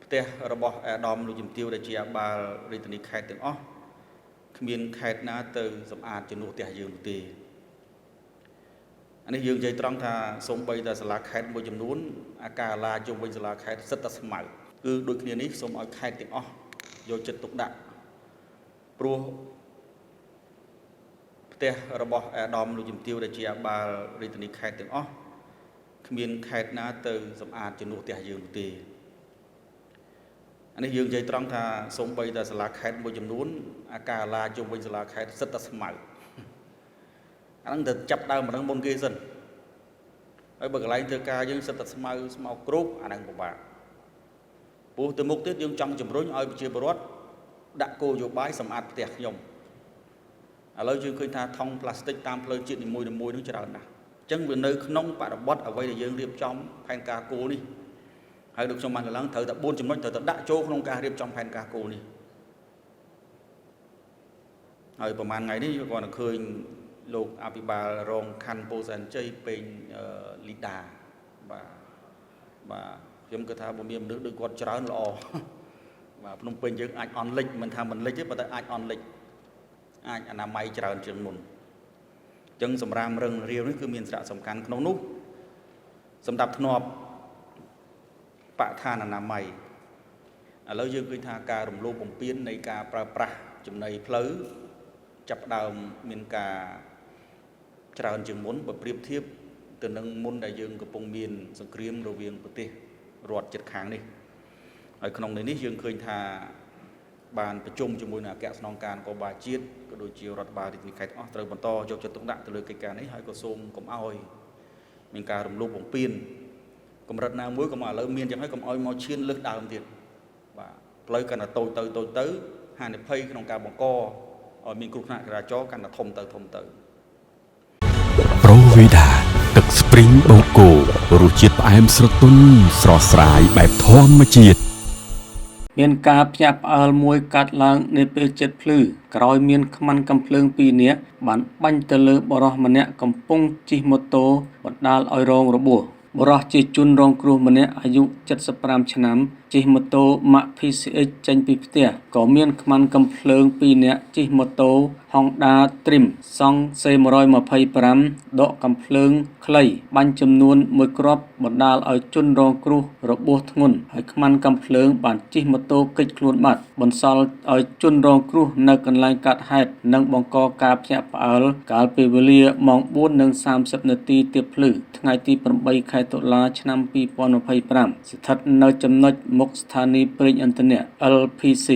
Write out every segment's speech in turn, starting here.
ផ្ទះរបស់អាដាមលោកជំទាវដែលជាអាបាលរាជធានីខេត្តទាំងអស់គ្មានខេត្តណាទៅសម្អាតជំនួសផ្ទះយើងនោះទេអានេះយើងនិយាយត្រង់ថាសូម្បីតែសាលាខេត្តមួយចំនួនអាកាឡាជុំវិញសាលាខេត្តសិតតែស្មៅគឺដូចគ្នានេះសូមឲ្យខេត្តទាំងអស់យកចិត្តទុកដាក់ព្រោះផ្ទះរបស់អាដាមលោកជំទាវដែលជាអាបាលរាជធានីខេត្តទាំងអស់គ្មានខេត្តណាទៅសម្អាតជំនួសផ្ទះយើងនោះទេអានេះយើងនិយាយត្រង់ថាសូម្បីតែសាលាខេត្តមួយចំនួនអាកាឡាជុំវិញសាលាខេត្តសិតតែស្មៅអាហ្នឹងទៅចាប់ដើមមិនដឹងមុនគេសិនហើយបើកន្លែងធ្វើការយើងសិតតែស្មៅស្មៅគ្រប់អាហ្នឹងពិបាកព្រោះទៅមុខទៀតយើងចង់ជំរុញឲ្យប្រជាពលរដ្ឋដាក់គោលនយោបាយសម្អាតផ្ទះខ្ញុំឥឡូវយើងឃើញថាថង់ប្លាស្ទិកតាមផ្លូវជាតិនីមួយៗនោះច្រើនណាស់អញ្ចឹងវានៅក្នុងបរិបទអ្វីដែលយើងរៀបចំផែនការគោលនេះហើយដូចខ្ញុំបានលើកឡើងត្រូវតែ4ចំណុចត្រូវតែដាក់ចូលក្នុងការរៀបចំផែនការគោលនេះហើយប្រហែលថ្ងៃនេះគាត់នឹងឃើញលោកអភិបាលរងខណ្ឌពោធិ៍សែនជ័យពេញលីដាបាទបាទខ្ញុំគិតថាបើមានមនុស្សដូចគាត់ច្រើនល្អបាទភ្នំពេញយើងអាចអន់លិចមិនថាមិនលិចទេប៉ុន្តែអាចអន់លិចអាចអនាម័យច្រើនជាងមុនអញ្ចឹងសម្រាមរឹងរាវនេះគឺមានសារៈសំខាន់ក្នុងនោះសម្រាប់ធ្នាប់បរិស្ថានអនាម័យឥឡូវយើងឃើញថាការរំលោភបំពាននៃការប្រើប្រាស់ចំណីផ្លូវចាប់ផ្ដើមមានការច្រើនជាងមុនបើប្រៀបធៀបទៅនឹងមុនដែលយើងកំពុងមានសង្គ្រាមរវាងប្រទេសរដ្ឋជិតខាងនេះហើយក្នុងនេះយើងឃើញថាបានប្រជុំជាមួយនឹងអគ្គស្នងការនគរបាលជាតិក៏ដូចជារដ្ឋបាលរាជធានីខេត្តអស់ត្រូវបន្តយកចិត្តទុកដាក់ទៅលើកិច្ចការនេះហើយក៏សូមកុំឲ្យមានការរំលោភបំពានកម្រិតណាមួយកុំឲ្យឥឡូវមានចឹងហើយកុំឲ្យមកឈានលើសដើមទៀតបាទផ្លូវកាន់តែតូចទៅតូចទៅហានិភ័យក្នុងការបង្កឲ្យមានគ្រោះថ្នាក់ចរាចរណ៍កាន់តែធំទៅធំទៅ ប្រូវីដាទឹកស្ព្រីងបូកូរសជាតិផ្អែមស្រទន់ស្រស់ស្រាយបែបធម្មជាតិ មានការភ្ញាក់ផ្អើលមួយកើតឡើងនាពេលជិតភ្លឺក្រោយមានខ្មាន់កាំភ្លើងពីរនាក់បានបាញ់ទៅលើបុរសម្នាក់កំពុងជិះម៉ូតូបណ្ដាលឲ្យរងរបួសបុរសជាជនរងគ្រោះម្នាក់អាយុ75ឆ្នាំជិះម៉ូតូម៉ាក PCX ចេញពីផ្ទះក៏មានខ្មាន់កាំភ្លើងពីរនាក់ជិះម៉ូតូ Honda Dream សង់ C125 ដកកាំភ្លើងខ្លីបាញ់ចំនួនមួយគ្រាប់បណ្ដាលឲ្យជនរងគ្រោះរបួសធ្ងន់ហើយខ្មាន់កាំភ្លើងបានជិះម៉ូតូគេចខ្លួនបាត់បន្សល់ឲ្យជនរងគ្រោះនៅកន្លែងកើតហេតុនិងបង្កការភ្ញាក់ផ្អើលកាលពីវេលាម៉ោង4:30នាទីទៀបភ្លឺថ្ងៃទី8ខែតុលាឆ្នាំ2025ស្ថិតនៅចំណុចមុខស្ថានីយ៍ប្រេងឥន្ធនៈ LPC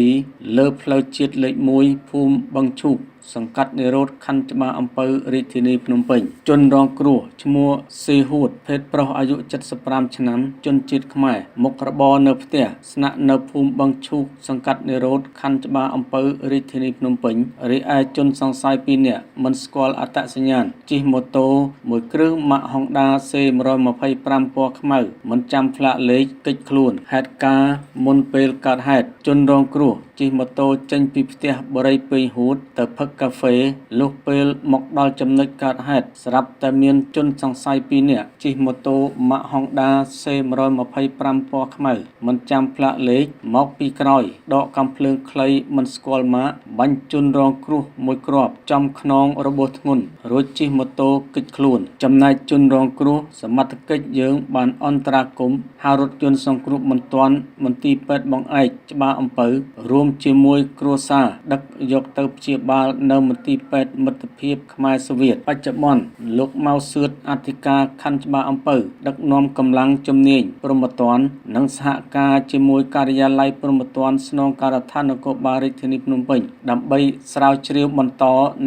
លើផ្លូវជាតិលេខ1ភូមិបឹងឈូកសង្កាត់និរោធខណ្ឌច្បារអំពៅរាជធានីភ្នំពេញជនរងគ្រោះឈ្មោះសេហួតភេទប្រុសអាយុ75ឆ្នាំជនជាតិខ្មែរមុខរបរនៅផ្ទះស្នាក់នៅភូមិបឹងឈូកសង្កាត់និរោធខណ្ឌច្បារអំពៅរាជធានីភ្នំពេញរីឯជនសង្ស័យ2នាក់មិនស្គាល់អត្តសញ្ញាណជិះម៉ូតូមួយគ្រឿងម៉ាក Honda C125 ពណ៌ខ្មៅមិនចាំផ្លាកលេខគេចខ្លួនហេតុការណ៍មុនពេលកើតហេតុជនរងគ្រោះជិះម៉ូតូចេញពីផ្ទះបរិយពេញហួតទៅផឹកកាហ្វេលុះពេលមកដល់ចំណុចកើតហេតុស្រាប់តែមានជនសង្ស័យ2នាក់ជិះម៉ូតូម៉ាក Honda C125 ពណ៌ខ្មៅមិនចាំផ្លាកលេខមកពីក្រោយដកកាំភ្លើងខ្លីមិនស្គាល់ម៉ាកបាញ់ជនរងគ្រោះមួយគ្រាប់ចំខ្នងរបួសធ្ងន់រួចជិះម៉ូតូគេចខ្លួនចំណែកជនរងគ្រោះសមត្ថកិច្ចយើងបានអន្តរាគមន៍ហៅរថយន្តសង្គ្រោះបន្ទាន់មន្ទីរពេទ្យបង្អែកច្បារអំពៅរួមជាមួយគ្រួសារដឹកយកទៅព្យាបាលនៅមន្ទីរពេទ្យមិត្តភាពខ្មែរសូវៀតបច្ចុប្បន្នលោកម៉ៅសឿតអធិការខណ្ឌច្បារអំពៅដឹកនាំកម្លាំងជំនាញព្រហ្មទណ្ឌនិងសហការជាមួយការិយាល័យព្រហ្មទណ្ឌស្នងការដ្ឋាននគរបាលរាជធានីភ្នំពេញដើម្បីស្រាវជ្រាវបន្ត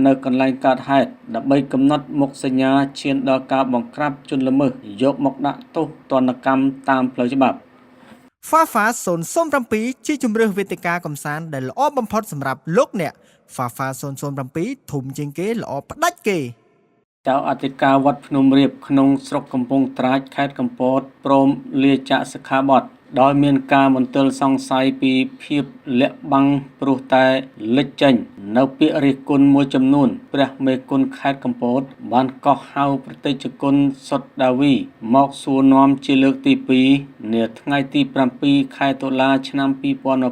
នៅកន្លែងកើតហេតុដើម្បីកំណត់មុខសញ្ញាឈានដល់ការបង្ក្រាបជនល្មើសយកមកដាក់ទោសទណ្ឌកម្មតាមផ្លូវច្បាប់ Fafa 007ជាជម្រើសវេទិកាកំសាន្តដែលល្អបំផុតសម្រាប់លោកអ្នក Fafa 007ធំជាងគេល្អផ្ដាច់គេ ចៅអធិការវត្តភ្នំរាបក្នុងស្រុកកំពង់ត្រាចខេត្តកំពតព្រមលាចាកសិក្ខាបទ ដោយមានការមន្ទិលសង្ស័យពីភាពលាក់បាំងព្រោះតែលេចចេញនៅពាក្យរិះគន់មួយចំនួនព្រះមេគុណខេត្តកំពត បានកោះហៅព្រះតេជគុណសុតដាវី មកសួរនាំជាលើកទី2នាថ្ងៃទី7ខែតុលាឆ្នាំ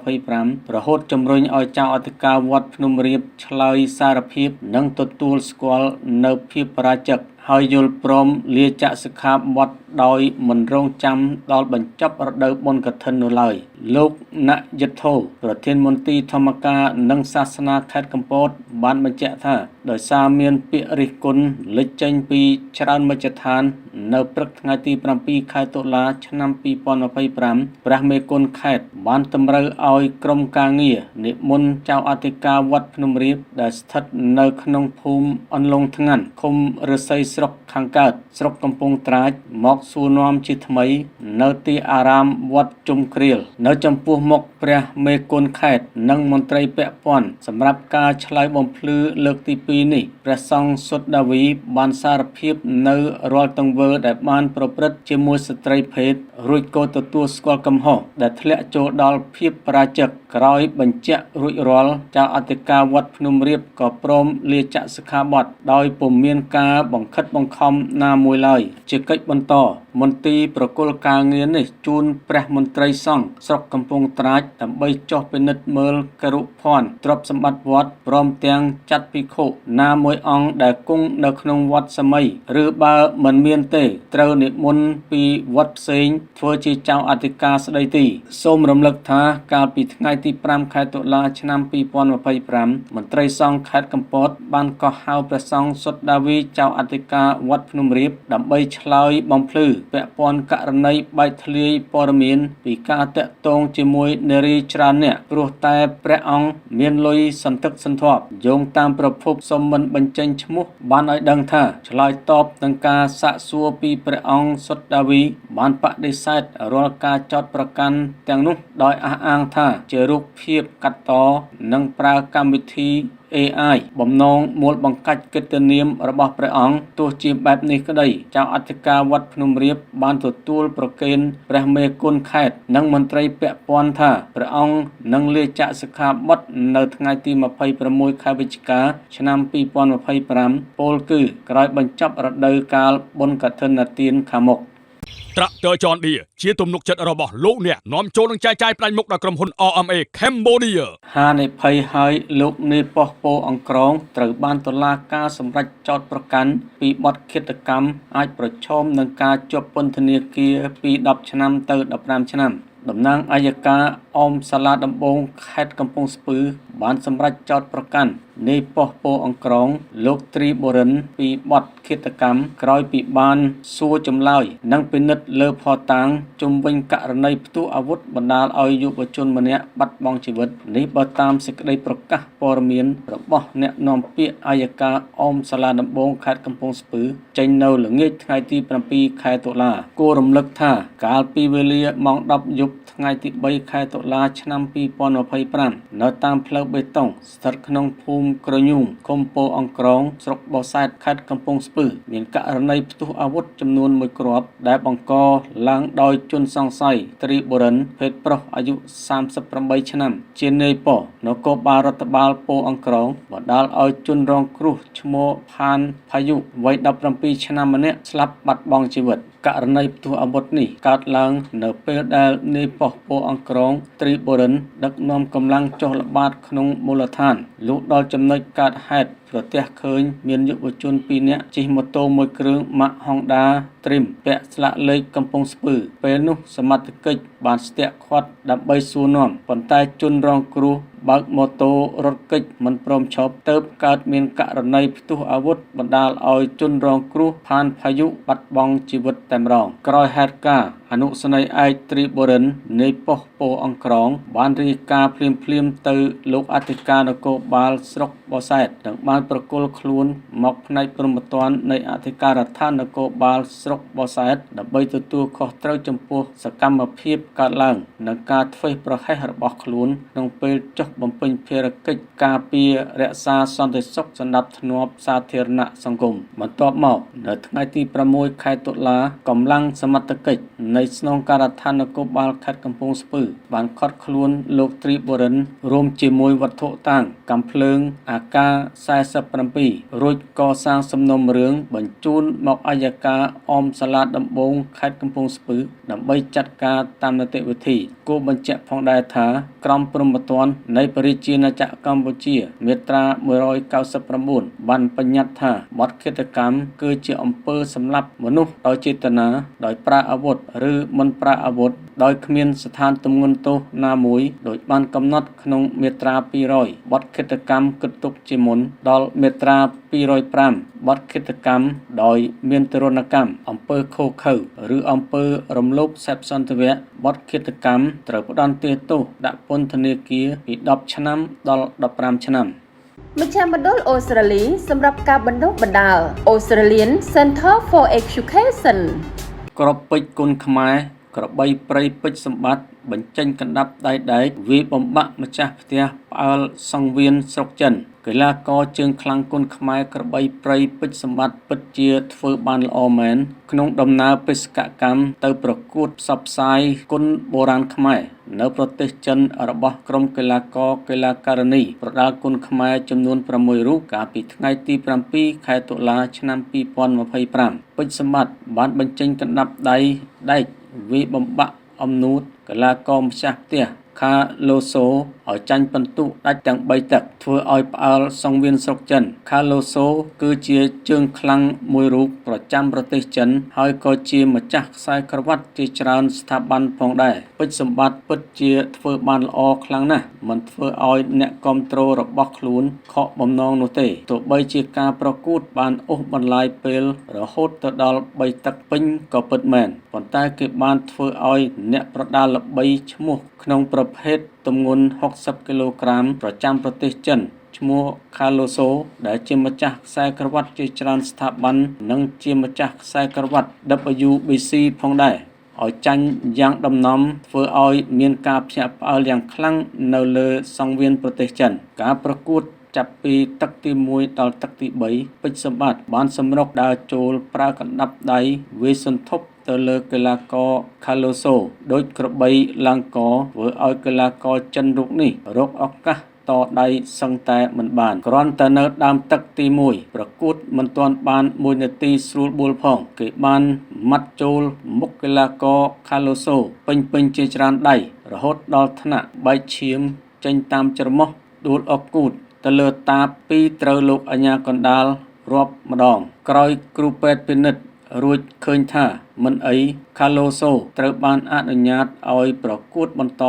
2025រហូតជំរុញឲ្យចៅអធិការវត្តភ្នំរាបឆ្លើយសារភាពនិងទទួលស្គាល់នៅភាពបរាជ័យហើយយល់ព្រមលាចាកសិក្ខាបទដោយមិនរងចាំដល់បញ្ចប់រដូវបុណ្យកឋិននោះឡើយលោកណយិទ្ធោប្រធានមន្ទីរធម្មការនិងសាសនាខេត្តកំពតបានបញ្ជាក់ថាដោយសារមានពាក្យរិះគន់លេចចេញពីច្រើនមជ្ឈដ្ឋាននៅព្រឹកថ្ងៃទី7ខែតុលាឆ្នាំ2025ព្រះមេគុណខេត្តបានតម្រូវឲ្យក្រុមការងារនិមន្តចៅអធិការវត្តភ្នំរាបដែលស្ថិតនៅក្នុងភូមិអន្លង់ថ្ងាន់ឃុំឫស្សីស្រុកខាងកើតស្រុកកំពង់ត្រាចមកសួរនាំជាថ្មីនៅទីអារាមវត្តជុំគ្រាលនៅចំពោះមុខព្រះមេគុណខេត្តនិងមន្ត្រីពាក់ព័ន្ធសម្រាប់ការឆ្លើយបំភ្លឺលើកទី2នេះព្រះសង្ឃសុតដាវីបានសារភាពនៅរាល់ទង្វើដែលបានប្រព្រឹត្តជាមួយស្ត្រីភេទរួចក៏ទទួលស្គាល់កំហុសដែលធ្លាក់ចូលដល់ភាពបរាជ័យក្រោយបញ្ជាក់រួចរាល់ចៅអធិការវត្តភ្នំរាបក៏ព្រមលាចាកសិក្ខាបទដោយពុំមានការបង្ខិតបង្ខំណាមួយឡើយជាកិច្ចបន្តមន្ទីរប្រគល់ការងារនេះជូនព្រះមន្ត្រីសង្ឃស្រុកកំពង់ត្រាចដើម្បីចុះពិនិត្យមើលគរុភ័ណ្ឌទ្រព្យសម្បត្តិវត្តព្រមទាំងចាត់ភិក្ខុណាមួយអង្គដែលគង់នៅក្នុងវត្តសម័យឬបើមិនមានទេត្រូវនិមន្តពីវត្តផ្សេងធ្វើជាចៅអធិការស្ដីទីសូមរំលឹកថាកាលពីថ្ងៃទី5ខែតុលាឆ្នាំ2025មន្ត្រីសង្ឃខេត្តកំពតបានកោះហៅព្រះសង្ឃសុតដាវីចៅអធិការវត្តភ្នំរាបដើម្បីឆ្លើយបំភ្លឺពាក់ព័ន្ធករណីបែកធ្លាយព័ត៌មានពីការតាក់ទងជាមួយនារីច្រើនអ្នកព្រោះតែព្រះអង្គមានលុយសន្ធឹកសន្ធាប់យោងតាមប្រភពសូមមិនបញ្ចេញឈ្មោះបានឲ្យដឹងថាឆ្លើយតបនឹងការសាកសួរពីព្រះអង្គសុតដាវីបានបដិសេធរាល់ការចោទប្រកាន់ទាំងនោះដោយអះអាងថាជារូបភាពកាត់តនិងប្រើកម្មវិធី AI បំណងមូលបង្កាច់កិត្តិនាមរបស់ព្រះអង្គទោះជាបែបនេះក្តីចៅអធិការវត្តភ្នំរាបបានទទួលប្រគេនព្រះមេគុណខេត្តនិងមន្ត្រីពាក់ព័ន្ធថាព្រះអង្គនឹងលាចាកសិក្ខាបទនៅថ្ងៃទី26ខែវិច្ឆិកាឆ្នាំ2025ពោលគឺក្រោយបញ្ចប់រដូវកាលបុណ្យកឋិនទានខាងមុខ ត្រាក់ទ័រ John Deere ជាទំនុកចិត្តរបស់លោកអ្នកនាំចូលនិងចែកចាយផ្ដាច់មុខដល់ក្រុមហ៊ុន RMA Cambodia ហានិភ័យហើយលោកនាយប៉ុស្តិ៍ពោអង្ក្រងត្រូវបានតុលាការសម្រេចចោទប្រកាន់ពីបទឃាតកម្មអាចប្រឈមនឹងការជាប់ពន្ធនាគារពី10ឆ្នាំទៅ15ឆ្នាំតំណាងអយ្យការអមសាលាដំបងខេត្តកំពង់ស្ពឺបានសម្រេចចោទប្រកាន់នាយប៉ុស្តិ៍ពោអង្ក្រងលោកទ្រីបូរិនពីបទឃាតកម្មក្រោយពីបានសួរចម្លើយនិងពិនិត្យលើភស្តុតាងជុំវិញករណីផ្ទុះអាវុធបណ្ដាលឲ្យយុវជនម្នាក់បាត់បង់ជីវិតនេះបើតាមសេចក្តីប្រកាសព័ត៌មានរបស់អ្នកនាំពាក្យអយ្យការអមសាលាដំបងខេត្តកំពង់ស្ពឺចេញនៅល្ងាចថ្ងៃទី7ខែតុលាគួររំលឹកថាកាលពីវេលាម៉ោង10យប់ថ្ងៃទី3ខែតុលាឆ្នាំ2025នៅតាមផ្លូវបេតុងស្ថិតក្នុងភូមិក្រញូងឃុំពោអង្ក្រងស្រុកបរសែតខេត្តកំពង់ស្ពឺមានករណីផ្ទុះអាវុធចំនួន1គ្រាប់ដែលបង្កឡើងដោយជនសង្ស័យទ្រីបូរិនភេទប្រុសអាយុ38ឆ្នាំជានាយប៉ុស្តិ៍នគរបាលរដ្ឋបាលពោអង្ក្រងបណ្ដាលឲ្យជនរងគ្រោះឈ្មោះផានផាយុវ័យ17ឆ្នាំម្នាក់ស្លាប់បាត់បង់ជីវិតករណីផ្ទុះអាវុធនេះកើតឡើងនៅពេលដែលនាយប៉ុស្តិ៍ពោអង្ក្រងទ្រីបូរិនដឹកនាំកម្លាំងចុះល្បាតក្នុងមូលដ្ឋានលុះដល់ចំណុចកើតហេតុប្រទះឃើញមានយុវជន2នាក់ជិះម៉ូតូមួយគ្រឿងម៉ាក Honda Dream ពាក់ស្លាកលេខកំពង់ស្ពឺពេលនោះសមត្ថកិច្ចបានស្ទាក់ឃាត់ដើម្បីសួរនាំប៉ុន្តែជនរងគ្រោះបើកម៉ូតូរត់គេចមិនព្រមឈប់ទៅកើតមានករណីផ្ទុះអាវុធបណ្ដាលឲ្យជនរងគ្រោះផានផាយុបាត់បង់ជីវិតតែម្ដងក្រោយហេតុការណ៍អនុសេនីយ៍ឯកទ្រីបូរិននាយប៉ុស្តិ៍ពោអង្ក្រងបានរាយការណ៍ភ្លាមៗទៅលោកអធិការនគរបាលស្រុកបរសែតនិងបានប្រគល់ខ្លួនមកផ្នែកព្រហ្មទណ្ឌនៃអធិការដ្ឋាននគរបាលស្រុកបរសែតដើម្បីទទួលខុសត្រូវចំពោះសកម្មភាពកើតឡើងនិងការធ្វេសប្រហែសរបស់ខ្លួនក្នុងពេលចុះបំពេញភារកិច្ចការពាររក្សាសន្តិសុខសណ្ដាប់ធ្នាប់សាធារណៈសង្គមបន្ទាប់មកនៅថ្ងៃទី6ខែតុលាកម្លាំងសមត្ថកិច្ច នៃស្នងការដ្ឋាននគរបាលខេត្តកំពង់ស្ពឺបានឃាត់ខ្លួនលោកទ្រីបូរិនរួមជាមួយវត្ថុតាងកាំភ្លើងអាកា47រួចកសាងសំណុំរឿងបញ្ជូនមកអយ្យការអមសាលាដំបងខេត្តកំពង់ស្ពឺដើម្បីចាត់ការតាមនីតិវិធីគួរបញ្ជាក់ផងដែរថាក្រមព្រហ្មទណ្ឌនៃព្រះរាជាណាចក្រកម្ពុជាមាត្រា199បានបញ្ញត្តិថាបទឃាតកម្មគឺជាអំពើសម្លាប់មនុស្សដោយចេតនាដោយប្រើអាវុធឬមិនប្រើអាវុធដោយគ្មានស្ថានទម្ងន់ទោសណាមួយដោយបានកំណត់ក្នុងមាត្រា200បទឃាតកម្មគិតទុកជាមុនដល់មាត្រា205បទឃាតកម្មដោយមានទរណកម្មអំពើឃោរឃៅឬអំពើរំលោភសេពសន្ថវៈបទឃាតកម្មត្រូវផ្ដន្ទាទោសដាក់ពន្ធនាគារពី10ឆ្នាំដល់15ឆ្នាំ មជ្ឈមណ្ឌលអូស្ត្រាលីសម្រាប់ការបណ្ដុះបណ្ដាល Australian Center for Education ក្របពេជ្រគុណខ្មែរក្របីព្រៃពេជ្រសម្បត្តិបញ្ចេញកណ្ដាប់ដៃដែកវាយបំបាក់ម្ចាស់ផ្ទះផ្អើលសង្វៀនស្រុកចិនកីឡាករជើងខ្លាំងគុណខ្មែរក្របីព្រៃពេជ្រសម្បត្តិពិតជាធ្វើបានល្អមែនក្នុងដំណើរបេសកកម្មទៅប្រកួតផ្សព្វផ្សាយគុណបុរាណខ្មែរនៅប្រទេសចិនរបស់ក្រុមកីឡាករកីឡាការិនីប្រដាល់គុណខ្មែរចំនួន6រូបកាលពីថ្ងៃទី7ខែតុលាឆ្នាំ2025ពេជ្រសម្បត្តិបានបញ្ចេញកណ្ដាប់ដៃដែកវាយបំបាក់អំនួតកីឡាករម្ចាស់ផ្ទះខាឡូសូឲ្យចាញ់ពិន្ទុដាច់ទាំង3ទឹកធ្វើឲ្យផ្អើលសង្វៀនស្រុកចិនខាឡូសូគឺជាជើងខ្លាំងមួយរូបប្រចាំប្រទេសចិនហើយក៏ជាម្ចាស់ខ្សែក្រវ៉ាត់ជាច្រើនស្ថាប័នផងដែរពេជ្រសម្បត្តិពិតជាធ្វើបានល្អខ្លាំងណាស់មិនធ្វើឲ្យអ្នកគាំទ្ររបស់ខ្លួនខកបំណងនោះទេទោះបីជាការប្រកួតបានអូសបន្លាយពេលរហូតទៅដល់3ទឹកពេញក៏ពិតមែនប៉ុន្តែគេបានធ្វើឲ្យអ្នកប្រដាល់ល្បីឈ្មោះក្នុងប្រភេទទម្ងន់60គីឡូក្រាមប្រចាំប្រទេសចិនឈ្មោះខាឡូសូដែលជាម្ចាស់ខ្សែក្រវ៉ាត់ជាច្រើនស្ថាប័ននិងជាម្ចាស់ខ្សែក្រវ៉ាត់ WBC ផងដែរឲ្យចាញ់យ៉ាងដំណំធ្វើឲ្យមានការភ្ញាក់ផ្អើលយ៉ាងខ្លាំងនៅលើសង្វៀនប្រទេសចិនការប្រកួតចាប់ពីទឹកទី1ដល់ទឹកទី3ពេជ្រសម្បត្តិបានសម្រុកដើរចូលប្រើកណ្ដាប់ដៃវាយសន្ធប់ទៅលើកីឡាករខាឡូសូដោយក្របីឡើងកធ្វើឲ្យកីឡាករចិនរូបនេះរកឱកាសតដៃសឹងតែមិនបានគ្រាន់តែនៅដើមទឹកទី1ប្រកួតមិនទាន់បាន1នាទីស្រួលបួលផងគេបានម៉ាត់ចូលមុខកីឡាករខាឡូសូពេញជាច្រើនដៃរហូតដល់ថ្នាក់បែកឈាមចេញតាមច្រមុះដួលអុកគូតទៅលើតាពីរត្រូវលោកអាជ្ញាកណ្ដាលរាប់ម្ដងក្រោយគ្រូពេទ្យពិនិត្យរួចឃើញថាមិនអីខាឡូសូត្រូវបានអនុញ្ញាតឲ្យប្រកួតបន្ត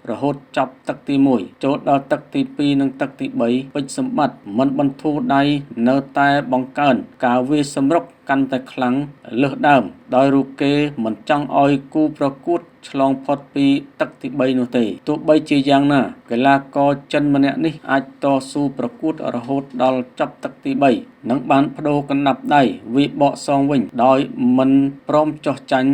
រហូតចប់ទឹកទី1ចូលដល់ទឹកទី2និងទឹកទី3ពេជ្រសម្បត្តិមិនបន្ធូរដៃនៅតែបង្កើនការវាយសម្រុកកាន់តែខ្លាំងលើសដើមដោយរូបគេមិនចង់ឲ្យគូប្រកួតឆ្លងផុតពីទឹកទី3នោះទេទោះបីជាយ៉ាងណាកីឡាករចិនម្នាក់នេះអាចតស៊ូប្រកួតរហូតដល់ចប់ទឹកទី3និងបានបដូរកណ្ដាប់ដៃវាយបកសងវិញដោយមិនព្រមចុះចាញ់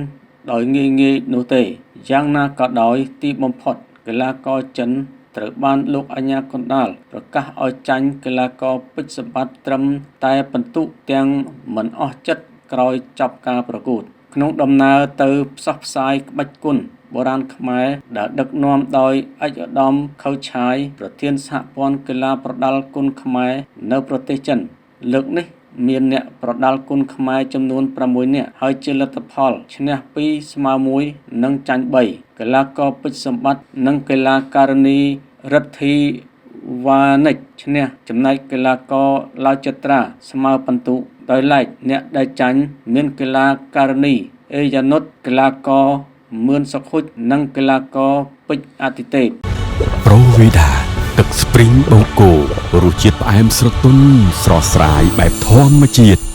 ដោយងាយៗនោះទេយ៉ាងណាក៏ដោយទីបំផុតកីឡាករចិនត្រូវបានលោកអាជ្ញាកណ្ដាលប្រកាសឲ្យចាញ់កីឡាករពេជ្រសម្បត្តិត្រឹមតែពិន្ទុទាំងមិនអស់ចិត្តក្រោយចប់ការប្រកួតក្នុងដំណើរទៅផ្សះផ្សាយក្បាច់គុណបុរាណខ្មែរដែលដឹកនាំដោយឯកឧត្តមខៅឆាយប្រធានសហព័ន្ធកីឡាប្រដាល់គុណខ្មែរនៅប្រទេសចិនលើកនេះមានអ្នកប្រដាល់គុណខ្មែរចំនួន6នាក់ហើយជាលទ្ធផលឈ្នះ2ស្មើ1និងចាញ់3កីឡាករពេជ្រសម្បត្តិនិងកីឡាការិនីរិទ្ធីវ៉ានិចឈ្នះចំណែកកីឡាករឡាវចត្រាស្មើពិន្ទុដោយឡែកអ្នកដែលចាញ់មានកីឡាការិនីអេយ៉ានុតកីឡាករមឿនសុខុជនិងកីឡាករពេជ្រអតិទេព ប្រូវីដាទឹកស្ព្រីងបូកគោរសជាតិផ្អែមស្រទន់ស្រស់ស្រាយបែបធម្មជាតិ។